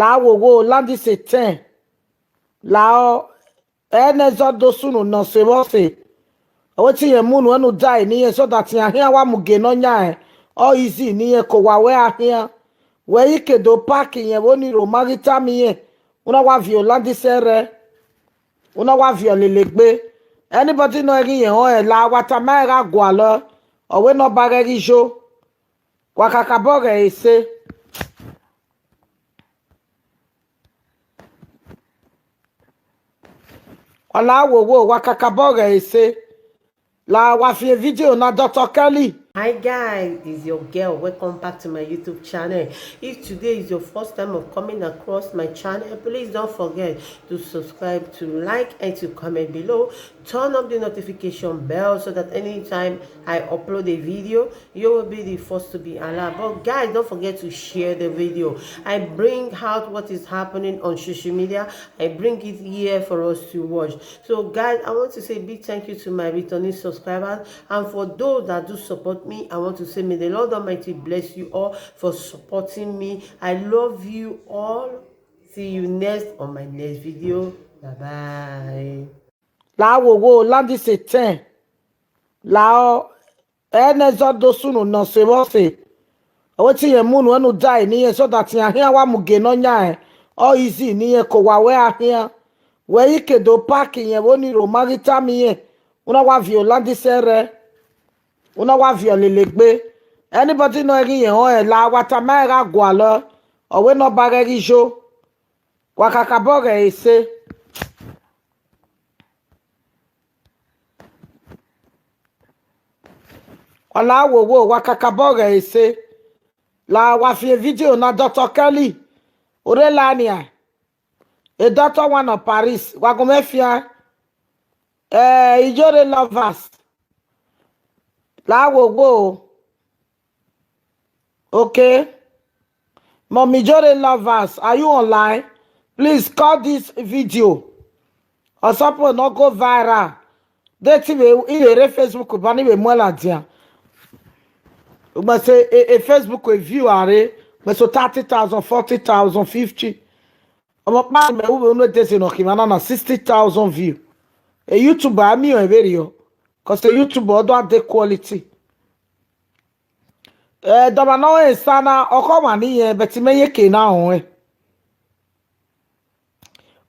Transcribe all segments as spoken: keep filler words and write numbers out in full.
La wo wo, Landis ten. La ọ, ẹnẹ zọ do sunu nọ se vbọ se. Ọ wẹ te irẹn mu unu ẹnu da eni irẹn, so that iran khian wa mu gie ne ọ yan ẹn, ọ easy ne irẹn ke owa wẹ a khian. Wẹ i ke do park irẹn vbe oni rre, ọ ma ghi tama irẹn, u na wa viọ Landis ẹrrẹ, u na wa viọ lele egbe. Anybody nọ ghi rẹn họn ẹn, la wa tama ẹn gha gualọ, ọ wẹ ne ọ ba ghẹ ghi yo. Wa kakabọ ghẹ ẹre ese. Wa la wo wo, wa kakabọ ghẹ ẹre ese. La wa fi video na, Doctor Kelly. Hi guys, it's your girl. Welcome back to my YouTube channel. If today is your first time of coming across my channel, please don't forget to subscribe, to like, and to comment below. Turn on the notification bell so that anytime I upload a video, you will be the first to be alerted. But guys, don't forget to share the video. I bring out what is happening on social media. I bring it here for us to watch. So guys, I want to say a big thank you to my returning subscribers. And for those that do support me, I want to say may the Lord Almighty bless you all for supporting me. I love you all. See you next on my next video. Bye bye. La wo wo, Landis ten. La ọ, ẹnẹ zọ do sunu nọ se vbọ se. Ọ wẹ te irẹn mu unu ẹnu da eni irẹn, so that iran khian wa mu gie ne ọ yan ẹn, ọ easy ne irẹn ke owa wẹ a khian. Wẹ i ke do park irẹn vbe oni rre, ọ ma ghi tama irẹn, u na wa viọ Landis ẹrrẹ, u na wa viọ lele egbe. Anybody nọ ghi rẹn họn ẹn, la wa tama ẹn gha gualọ, ọ wẹ ne ọ ba ghẹ ghi yo. Wa kakabọ ghẹ ẹre ese. Wa la wo wo, wa kakabọ ghẹ ẹre ese. La wa fi video na, Doctor Kelly. Ore la nian. A doctor one of Paris. Wa gu mwẹ fian. Eh, Ijore Lovers. La wo wo. Okay. Mommy Ijore Lovers, are you online? Please call this video. Or suppose not go viral. They tell me in the Facebook, but anyway, more like that. But say a, a Facebook view are, but so thirty thousand, forty thousand, fifty. Ọmọ pa mẹ, who will not say no, him, na sixty thousand view. A YouTuber, I mean, a video. Because a YouTuber, don't have the quality. Eh, dọmwa ne ọ rẹn esa na, ọ khọ ọmwa ne irẹn, but imẹ ye ke na rẹn.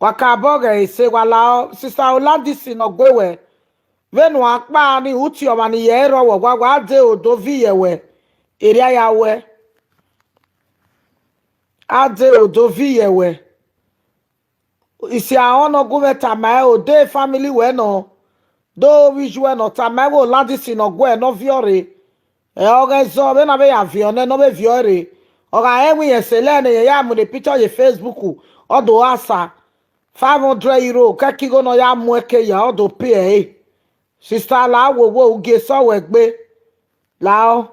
Wa ka bọ ghẹ ẹre ese, wa la ọ, Sister Oladisi ne ọ gue wẹ. Vbene uwa kpa ni, uti ọmwa ni ye ẹre rrọọ wẹ, wa, wa de odo vi ye wẹ, erriọ ya wẹ. A de odo vi ye wẹ. Isi ahọn ne ọ gu mwẹ tama ẹre, ode family wẹ nọ, do vbe iye uẹ nọ, tama ẹvbo Oladisi ne ọ gu ẹre ne ọ viọ rre. Ẹ, ọ ghẹ zọ, vbene a vbe ya viọ nẹ, ne ọ vbe viọ rre. Ọ gha rẹn wẹ irẹn sẹ lẹ ne irẹn ya mu ne picture ye Facebook, ọ do gha sa five hundred euro, kẹkẹ igho ne ọ ya mu ẹke ya, ọ do pay ẹre. Sister, la wo wo, ugie sẹ wẹ gbe. La ọ,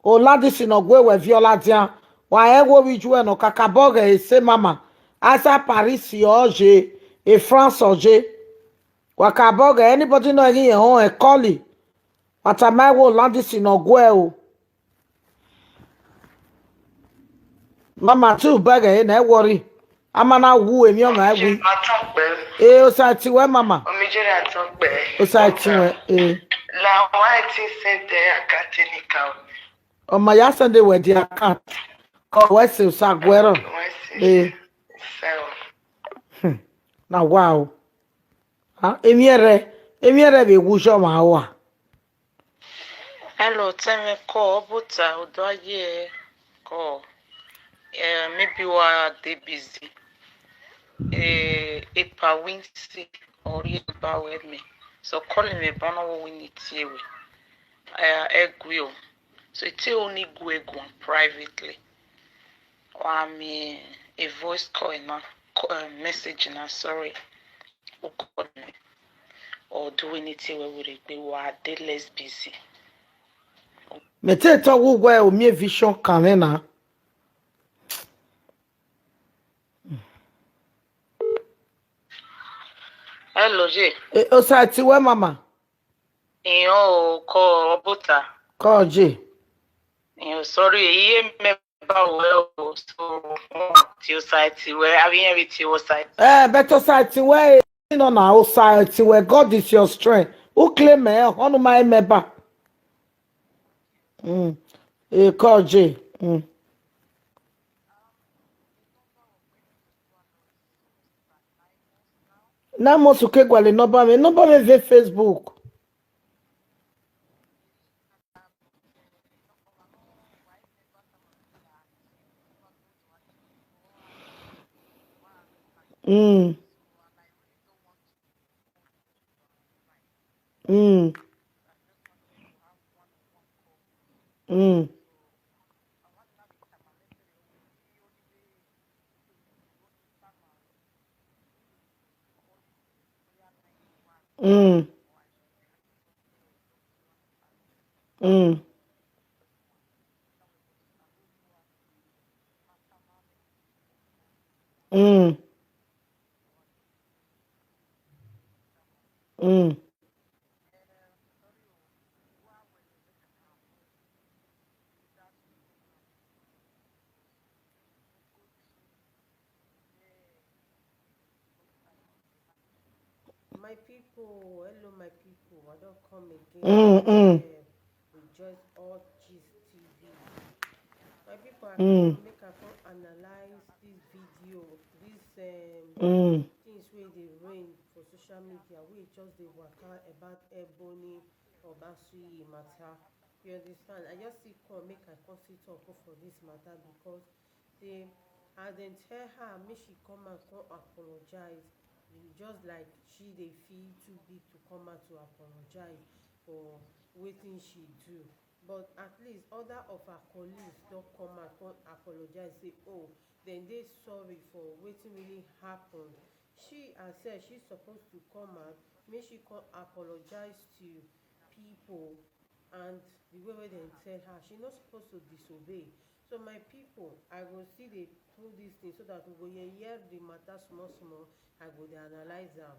Oladisi ne ọ gue wẹ viọ ladian, wa rẹn wo vbe iye uẹ nọ, kakabọ ghẹ ẹre ese mama, a sa Paris ọ ye, e France ọ ye. Wa ka bọ ghẹ anybody nọ ghi rẹn họn ẹn, call. Wa tama ẹvbo Oladisi ne ọ gue o. Mama, te u bẹghe ẹre, ne ẹ worry. A ma na wu emwi ọmwa ẹvbo. Atọkpẹ. E, Osaiti wẹ, mama. Omijere Atọkpẹ. Osaiti wẹ, e. La wa ti send account ni ka o. Ọ ma ya send wẹ the account. Kọ wẹ se, Osaguẹrọ. Wẹ se. E. So. Hmm. Na wa o. Ah, emwi ẹrrẹ, emwi ẹrrẹ vbe wu yọ ọmwa ua. Hello, tẹmwẹ kọ, Ọbota, odọ aye kọ, eh, maybe wa dey busy. Eh, epa Wincy, ọ rhie ba wẹ mẹ. So call mẹ, but no we need tie we. Eh, ẹ gue o. So tell ni gue guan privately. Wa miẹn a voice call na, co-, eh, message na, sorry. U call mẹ. Ọ do anything wẹ wẹ rre gbe, wa dey less busy. Mẹ te tọ wu wẹ u miẹn vision kan mwẹ na. Hello, ye. E, Osaiti wẹ, mama. Iran o, kọ Ọbota. Kọ ye. Iran, sorry, iye mẹ Well, so, ti Osa ti wẹ, avbe irẹn vbe tie Osa. Eh, but Osa ti wẹ, you know, na Osa ti wẹ, God is your strength. U claim ẹ, ọnọmwa i mẹ ba. Mm. E kọ je. Mm. Na must ke gualọ number mwẹ, number mwẹ vbe Facebook. Mm. Mm. Mm. Mm. Mm. Mm. Mm. My people, hello, my people. I don't come again. Mm, mm. Uh, with just all Gist T V. My people, I Mm. come make I come analyze this video, this um, Mm. things wey dey reign for social media. We just dey waka about Ebony Obasuyi matter. You understand? I just see come make I come sit up for this matter because they, as dem tell her make she come and come apologize, e just like she dey feel too big to come out to apologize for wetin she do. But at least other of her colleagues don come out come apologize, say, oh, dem dey sorry for wetin really happen. She herself, she suppose to come out, make she come apologize to people, and the way wey dem tell her, she no suppose to disobey. So my people, I go still dey put this thing so that we go hear, hear the matter small small. I go dey analyze am.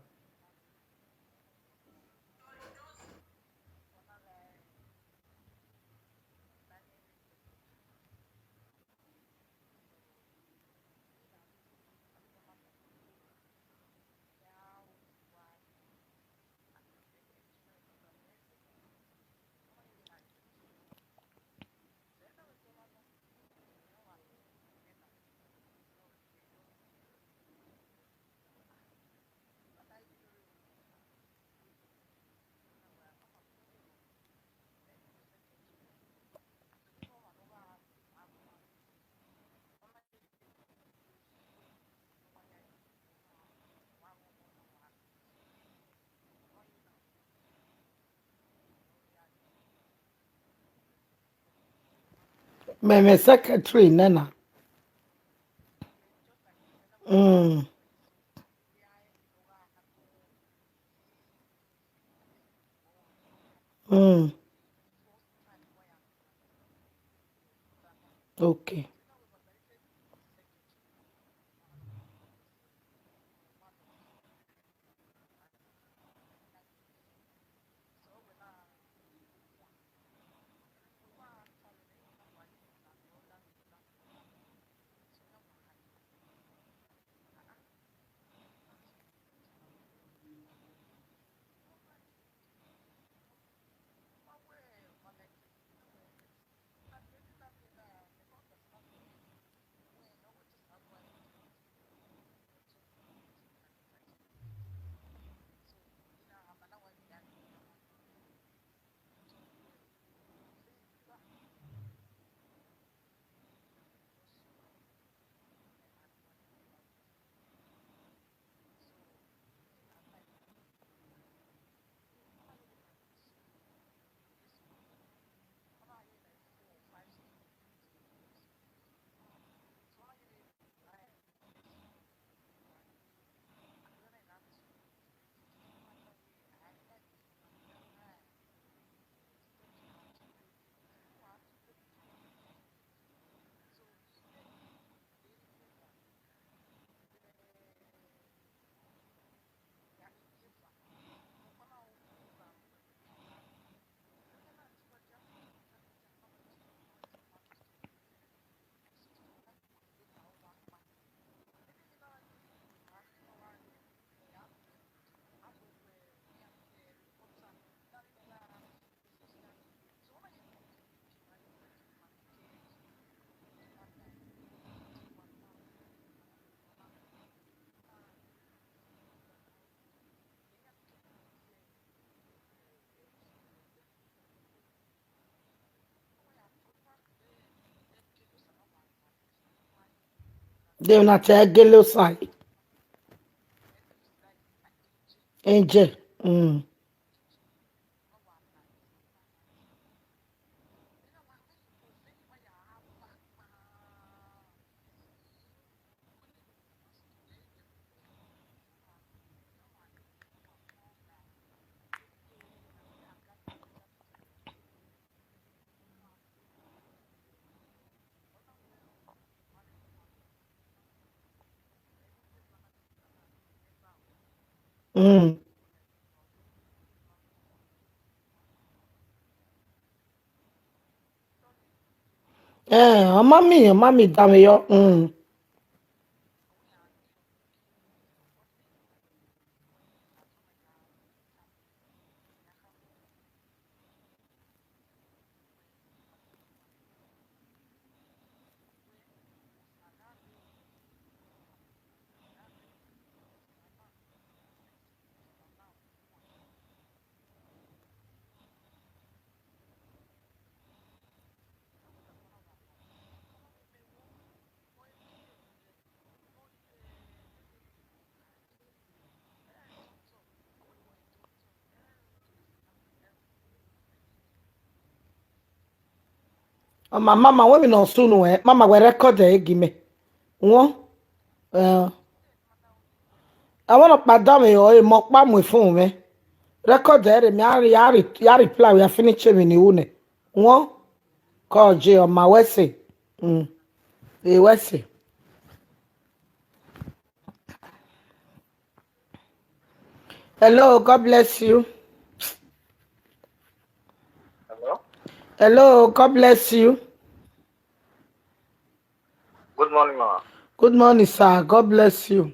Mẹ mwẹ secretary nena. Mm. Mm. Okay. De una te gele Osae. Angel. Mm. Mm. Eh, ọ ma miẹn, ọ ma miẹn danmwehọ. Mm. Ọ ma, mama, wẹ emwi ne ọ sunu ẹ, mama, wẹ record ẹre gi mẹ. Wọ, eh, avbe nọkpa danmwehọ, emọ ọkpa mu efun mwẹ. Record ẹre, mẹ a re, a re, a reply, wẹ a finish emwi ne I ru nẹ. Wọ, kọ je, ọ ma wẹ ẹse. Mm. E wẹ ẹse. Hello, God bless you. Hello? Hello, God bless you. Good morning, ma. Good morning, sir. God bless you.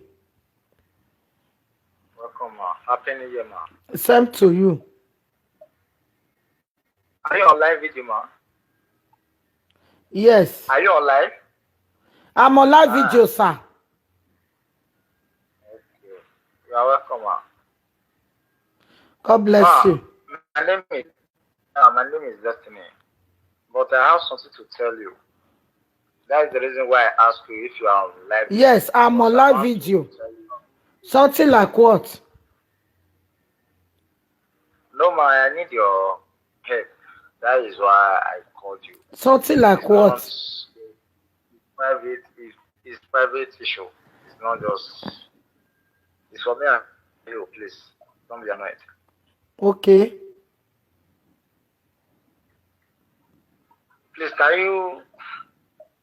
Welcome, ma. Happy New Year, ma. Same to you. Are you on live video, ma? Yes. Are you on live? I'm on live Ah. video, sir. Okay. You are welcome, ma. God bless Ma, you. My name is, uh, my name is Destiny, but I have something to tell you. That is the reason why I ask you if you are on live. Yes, I'm on Because I live want to video. tell you. Something like what? No, ma, I need your help. That is why I called you. Something like It's what? not private, it's, it's private issue. It's not just, it's for me and you, please. Don't be annoyed. Okay. Please, can you,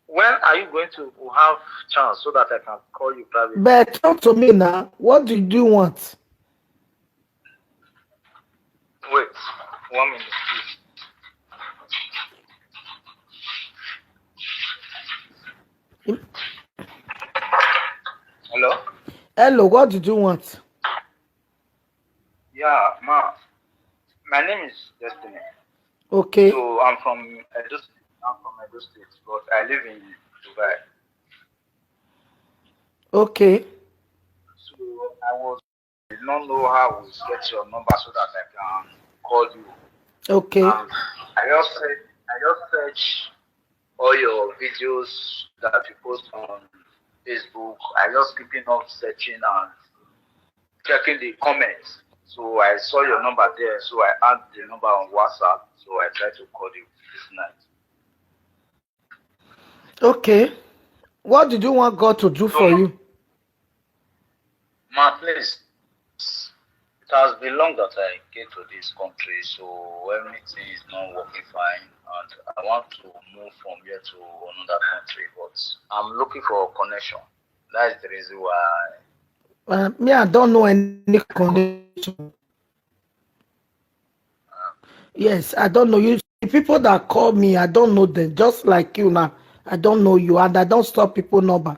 when are you going to have chance so that I can call you privately? But talk to me now. What do you want? Wait, one minute, please. Hello? Hello, what did you want? Yeah, ma. My name is Destiny. Okay. So I'm from Edo State. I'm from Edo State, but I live in Dubai. Okay. So I was, I did not know how to get your number so that I can call you. Okay. And I just search, I just search all your videos that you post on Facebook. I just keeping up searching and checking the comments. So I saw your number there. So I add the number on WhatsApp. So I tried to call you this night. Okay. What did you want God to do for you? Ma, please, it has been long that I came to this country, so everything is not working fine, and I want to move from here to another country, but I'm looking for a connection. That is the reason why. Uh, me, I don't know any connection. Yes, I don't know you. The people that call me, I don't know them. Just like you now, I don't know you, and I don't store people number.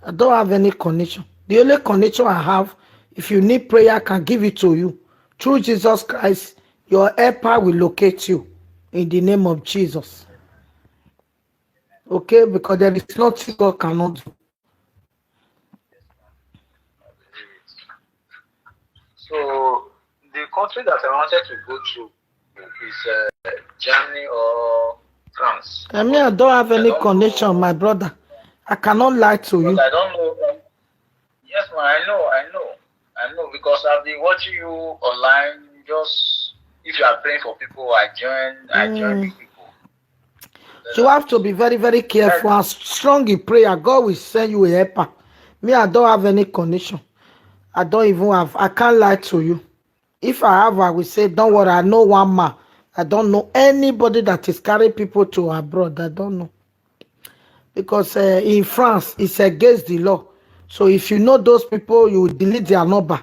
I don't have any connection. The only connection I have, if you need prayer, I can give it to you. Through Jesus Christ, your helper will locate you in the name of Jesus. Okay, because there is nothing God cannot do. So the country that I wanted to go to is, uh, Germany or France. I mean, I don't have any connection, my brother. I cannot lie to you. But I don't know. Yes, ma, I know, I know, I know, because I've been watching you online. Just if you are praying for people, I join, I join you people. You have to be very, very careful and strong in prayer. God will send you a helper. Me, I don't have any connection. I don't even have. I can't lie to you. If I have, I will say, don't worry, I know one man. I don't know anybody that is carrying people to abroad. I don't know. Because uh, in France, it's against the law. So if you know those people, you will delete their number.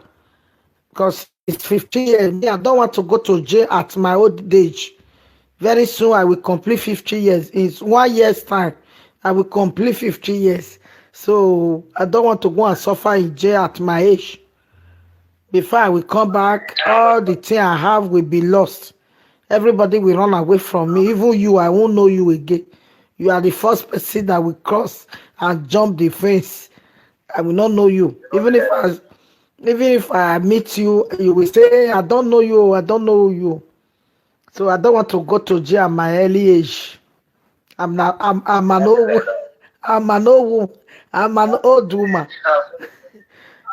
Because it's fifteen years. Me, I don't want to go to jail at my old age. Very soon, I will complete fifty years. In one year's time, I will complete fifty years. So I don't want to go and suffer in jail at my age. Before I will come back, all the thing I have will be lost. Everybody will run away from me. Even you, I won't know you again. You are the first person that will cross and jump the fence. I will not know you. Even if I, even if I meet you, you will say, "Hey, I don't know you. I don't know you." So I don't want to go to jail at my early age. I'm not. I'm. I'm an old. I'm an old. I'm an old woman.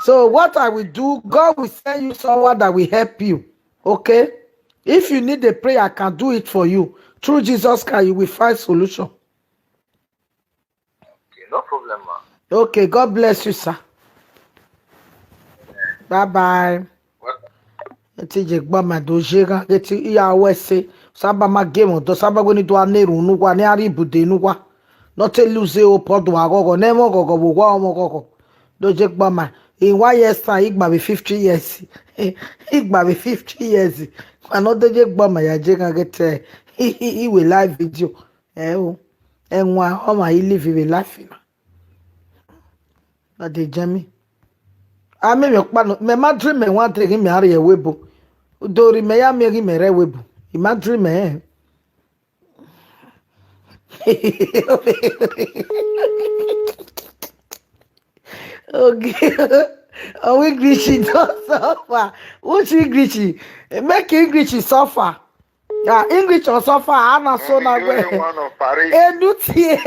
So what I will do, God will send you someone that will help you. Okay? If you need a prayer, I can do it for you. Through Jesus Christ, you will find solution. Okay, no problem, ma. Okay, God bless you, sir. Bye bye. Welcome. Eti je gba ma do je gha, eti iya wẹ se, saba ma game do, saba gbe ni do a na erhunmwu ne uwa, ne a rhie ibude ne uwa. Not a lose hope, ọ do aghọghọ, ne ẹmwẹ ọghọghọ vbe owa ọmọ ọghọghọ. Do je gba ma. In one year's time, igba vbe fifty years. Igba vbe fifty years. Ma nọ do je gba ma ya je gha get, eh, iwe live video. Ẹ o, ẹwaẹn ọmwa i live vbe life na. Adejemi. A miẹn emwi ọkpa nọ, mẹ ma dream ẹwaẹn de ghi mẹ a rrie ẹvbo ebo. Do rhie mẹ ya miẹn ghi mẹ rre ẹvbo ebo. I ma dream ẹnrẹn. Okay. Ọ wẹ English don suffer. Which English? Make English suffer. Ah, English ọ suffer, a na so na wẹ. Enu tie.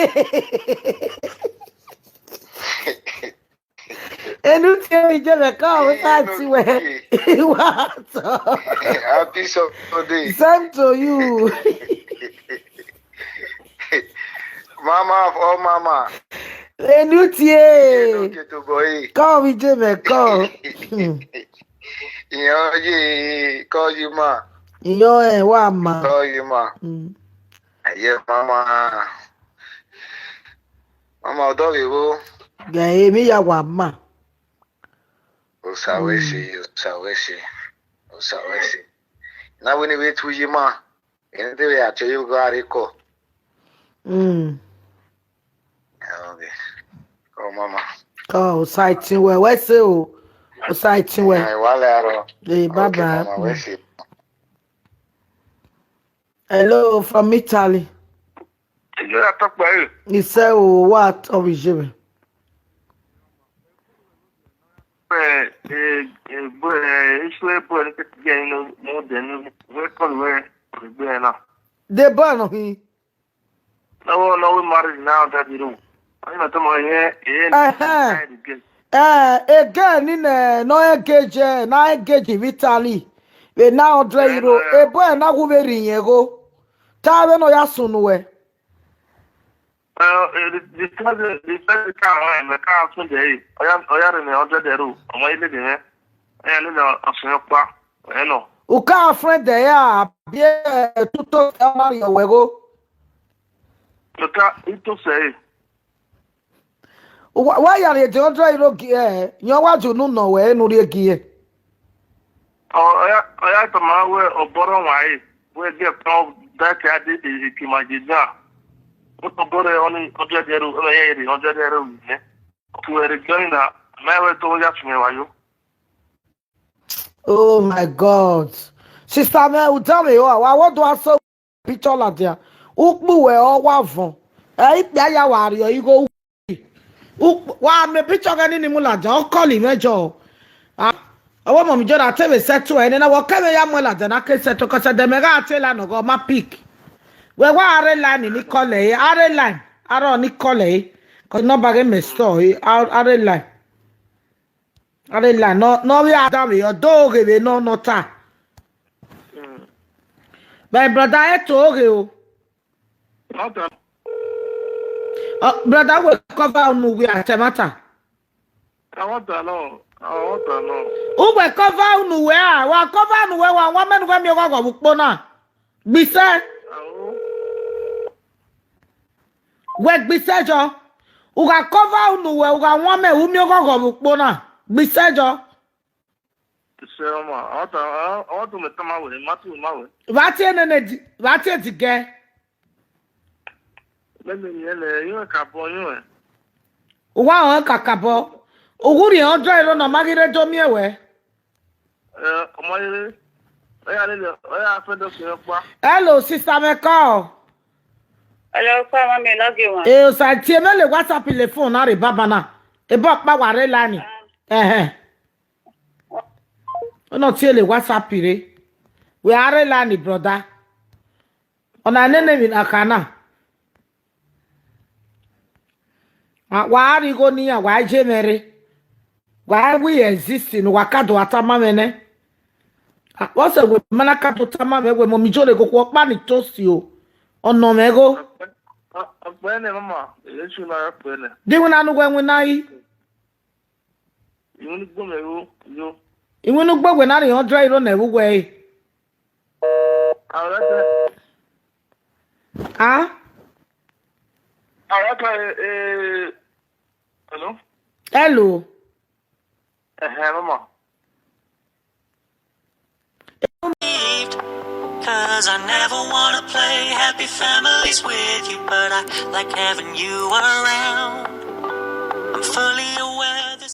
Enu tie mi je mẹ ka o sa ti wẹ. What? Happy Sunday. Same to you. Mama of all mama. Enu tie. Enu tie to boy. Ka o mi je mẹ ka o. Iyẹn ye, ka o ye ma. Iyẹn ẹ wa ma. Ka o ye ma. Mm. Ẹyẹ mama. Mama, ọdọ vbe vbo? Gẹ emwi ya wa ma. Osa wẹ se, Osa wẹ se, Osa wẹ se. Na wẹ ne vbe tu yi ma. Ene de vbe a tie yo gha re kọ. Mm. Okay. Kọ mama. Kọ Osa itin wẹ, wẹ se o. Osa itin wẹ. Ẹ wa lẹ arọ. Eh, bye bye. Mama, wẹ se. Hello, from Italy. Ẹjọ́ ya tọkpa ẹre. Isẹ o, wa tọ vbe iye mwẹ. Ẹ, ẹ, ẹ, bro, ẹ, isu ebo ẹre ke gẹ ni mo de ni, wẹ kọ wẹ, wẹ gbe na. The boy nọ hin. No, no, we married now, that you know. I know to my here, eh, Ẹhẹn. Ẹ, ege ni nẹ, nọ engage, na engage vbe Italy. Vbe na hundred euro, ebo ẹ na wu vbe rri iyẹn gho. Ta vbe nọ ya sunu wẹ. Well, eh, the, the first, the first car, eh, the car soon there, eh. Oya, oya, the hundred euro. Ọmọ ilé de mẹ. Ẹ ní lọ ọsùn yẹn pa. Ẹ nọ. U ka friend ẹ ya, bi ẹ tuto ẹ ma rri ọwẹ gho. The car, it to say. Wa, wa ya rhie the hundred euro gi ẹ, yẹn wa ju unu nọ wẹ enu rhie gi ẹ. Ọ, ọ ya, ọ ya tama wẹ ọbọrọ wan e, wẹ gẹ kpọn that ya de e, e, ki ma je dan. Wẹ ọbọrọ ọni hundred euro, ẹ ya rhie hundred euro nẹ. Ọtu ẹre gbẹn na, mẹ wẹ to ya tun wa yo. Oh my God. Sister me, u tell me, oh, I want to ask picture ladian. Ukpu wẹ ọ wa vọn. Ẹ ikpia ya wa rriọ igho u. Ukpu, wa mẹ picture gẹ ni ni mu ladian, ọ call mwẹ jọ. Ah, ọwọ mọ mi jọ da te vbe settle ẹnẹ na, wọ kẹmẹ ya mu ladian na ke settle, cause ẹdẹ mẹ gha te la nọ gọ ma pick. Wẹ wa are line ni call ẹ, are line, arọ ni call ẹ. Cause number ghe mẹ sọ, eh, a, a rhe line. A rhe line. No, no, we are down here. Do ghe vbe no, no ta. Mm. My brother, e to ghe o. Ọ ta. Oh, brother, we cover unu we are temata. Ọ ta nọ, ọ ta nọ. Uwe cover unu we a, wa cover unu we wa, wa mẹ nu we miẹn oghọghọ vbe ukpo na. Gbisẹ. Ao. Wẹ gbisẹ jọ. U gha cover unu we, u gha wan mẹ, u miẹn oghọghọ vbe ukpo na. Gbisẹ jọ. Sẹ ọma, ọ ta, ọ, ọ tu mẹ tama wẹ, ma tu ma wẹ. Vbe a tie nene di, vbe a tie di gẹ. Mẹ mẹ miẹn nẹ, irẹn ka bọ irẹn. U wa họn kakabọ. U ghẹ rhie hundred euro na, ọ ma ghi rre do miẹn wẹ. Ẹ, ọ ma rre. Ọ ya lele, ọ ya fẹ dọ sẹ ọkpa. Hello, sister mẹ kọ. Hello, kọ ma mi lọgi wan. E, o sa tie mẹ le WhatsApp le phone na rre baba na. Ebe ọkpa wa rre la ni. Ẹhẹn. Ọ nọ tie le WhatsApp rre. Wẹ a rre la ni, brother. Ọna nene emwi na kha na. A, wa gha rhie igho ne iran, wa i je mwẹ rre. Wa i we exist ne uwa ka do a tama mwẹ nẹ. A, vbọzẹ wẹ ma na ka do tama mwẹ wẹ mọ mi jore ghe okhuo ọkpa ni tosi o. Ọ nọ mwẹ igho. Ọkpẹ, ọ, ọkpẹ nẹ, mama, ẹ i su na ọkpẹ nẹ. Di iwinna ne uwẹ winna yi. Iwinna ugbo mwẹ ro, yo. Iwinna ugbo wẹ na rhie hundred euro nẹ vbe uwẹ re. Arẹtẹ. A? Arẹtẹ, eh, hello? Hello. Ẹhẹn, mama. Cause I never wanna play happy families with you, but I like having you around. I'm fully aware